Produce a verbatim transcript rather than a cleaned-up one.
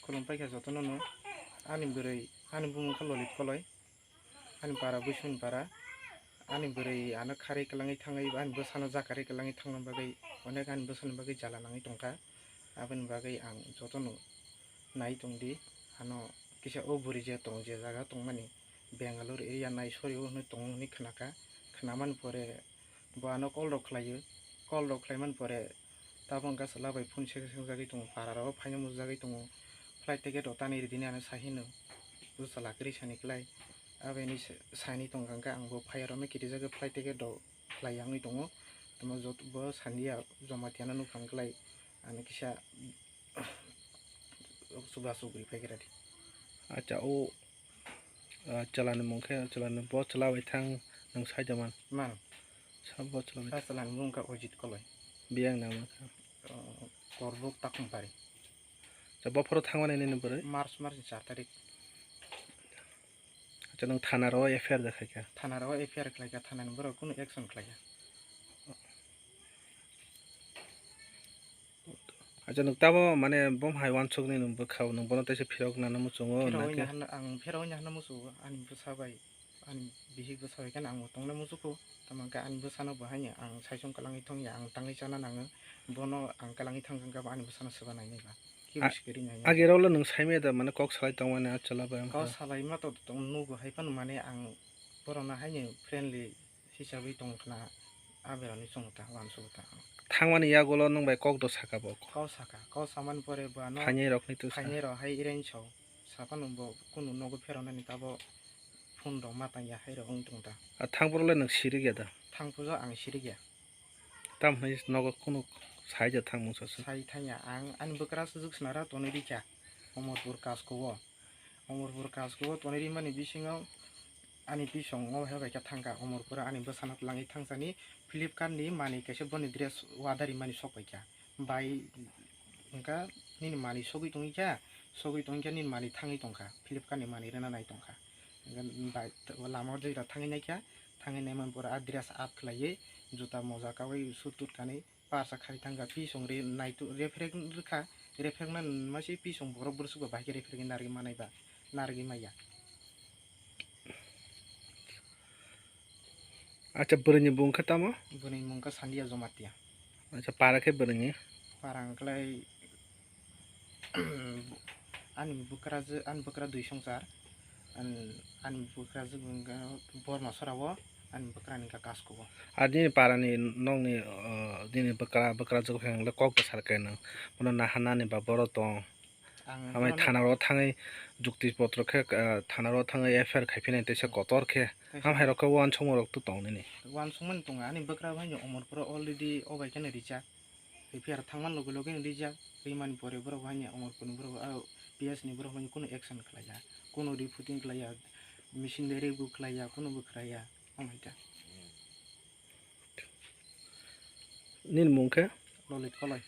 Khulumpai kha jotono no. Ani bwrwi, ani bumung kha Lolit Koloi. Ani para Buisuni para. Ani bwrwi ano kharwi kwlangwi thangwi, ani bwsano jakarwi kwlangwi thangna bagwi, onek ani bwsani bagwi jala nangwi tongkha. Aboni bagwi ang jotono nai tongdi. Ano kisa o bwrwi je tong, je jaga tongmani, Bangalore area Naisori o hwnwi tongo hwnwi khnakha. Khnamani pore bo ano call rok khlaio. Call rok khlaimani pore tabuk wngkha chwla bai phone seng sengjagwi tongo, para rogo phaina mujagwi tongo. Flight ticket rok tani ridini ano sai hino. Bo chwla kwrwi sani klai. Aboni sa-, saini tongkha hwnkhe ang bo phai aro no kirijagwi flight ticket rok khlai ya wngwi tongo. Tamo joto bo sandiya Jamatia no nukha hwnkhe lai ano kisa Chubachu guri paigra di. Acha, o, ah, chwla ni mung khe, chwla ni bo chwla bai thang nwng sai da man. Man. Sa bo chwla bai. Sa chwla ni mung kha Ojit Koloi. Biyang nang man kha. Oh, Korbuk Takhumpari. Sa bo phoro thangmani nini bwrwi? March, March ni char tarik. Acha, nwng thana ro F I R da khaikha? Thana ro F I R khlaikha, thana ni borok kunu action khlaikha. Acha, nwng tamo, mane, bom hai wansukni nwng bwkha, nwng bono teisa phirok nana muchungo, Phirok nake? Wngya hwnna, ang phirok wngya hwnna muchungo, ani bwsa bai, ani bihik bwsa bai kheno ang bo tongna muchukhu. Tamo hwnkhe ani bwsano bo haino ang saichung kwlangwi thangya, ang tangwi chana nango, bono ang kwlangwi thangkha hwnkhe bo ani bwsano swba nainai ba. Kebo A-, sikiri nainai. Agirokle nwng saimaya da, mane, kok salai tongmani a chwla bai wngkha? Kok salaima to tong-, nugo hai phano, mane, ang borokno haino friendly hisabwi tongkha na, a berani chwng ta, uansuk ta. Thangmani yagulo nwng bai kok do saka bo? Kok saka, kok samani pore bo ano phainai rokni to sa. Phainai rok hai iren sao, saphano bo kunu nogo pheronani tabo phone rok ma tangya hai rok wng tong ta. A thangphuru le nwng sirik ya da? Thangphuru ang sirik ya. Tam hwnwi nogo kunu sai da thangmung sa se? Sai thangya, ang ani bwkra sujuk snara tonwi rikha Omorpur Kasko o. Omorpur Kasko o tonwi rimani bisingo ani bisong o hai bai khe thangkha Omorpur o ani bwsano twlangwi thangsani Flipkart ni manwi kaisa boni dress order rimani sok paikha. Bai wngkha nini manwi sogwi tongwi kha, sogwi tongwi kha nini manwi thangwi tongkha, Flipkart ni manwi rwna nai tongkha. Hwnkhe bai lama o jora thangwi naikha, thangwi naimani pore a dress up khlaiwi juta moja kaui suit tut kanwi parsa khai thangkha, pisong ri naitu rephek rwkha, rephekna masi pisong borok bwswk ba bahai khe rephek narwgwi manai ba, narwgwi maya. Acha, bwrwini bung khe tamo? Bwrwini bung khe Sandia Jomatia. Acha, para khe bwrwini? Para wngkhlai ani bwkrajwk, ani bwkra dui songchar, ani, ani bwkrajwk wngkha Borma Sora o, ani bwkrani wngkha Kasko o. Ar nini parani nokni, uh, nini bwkra, bwkrajwk khe wngkha kok bwsar khe nwng, bono naharnani ba boro tong. Ang Hamai bono thana ro thangwi jukti potro khe, ah, thana ro thangwi F I R khai phina teisa kotor khe. Teisa. Ham hai rok khe uansukma rok to tong nini. Uansukmani tongo, ani bwkra bai no Omorpur o already o bai kheno rijak. F I R thangmani loge loge no rijak. Rimani pore borok bai no Omorpur ni borok, ah, P S ni borok bai no kunu action khlaiya. Kunu reporting khlaiya. Machine de regu khlaiya, kunu bo khlaiya. Hamai ta. Nini mung khe? Lolit Koloi.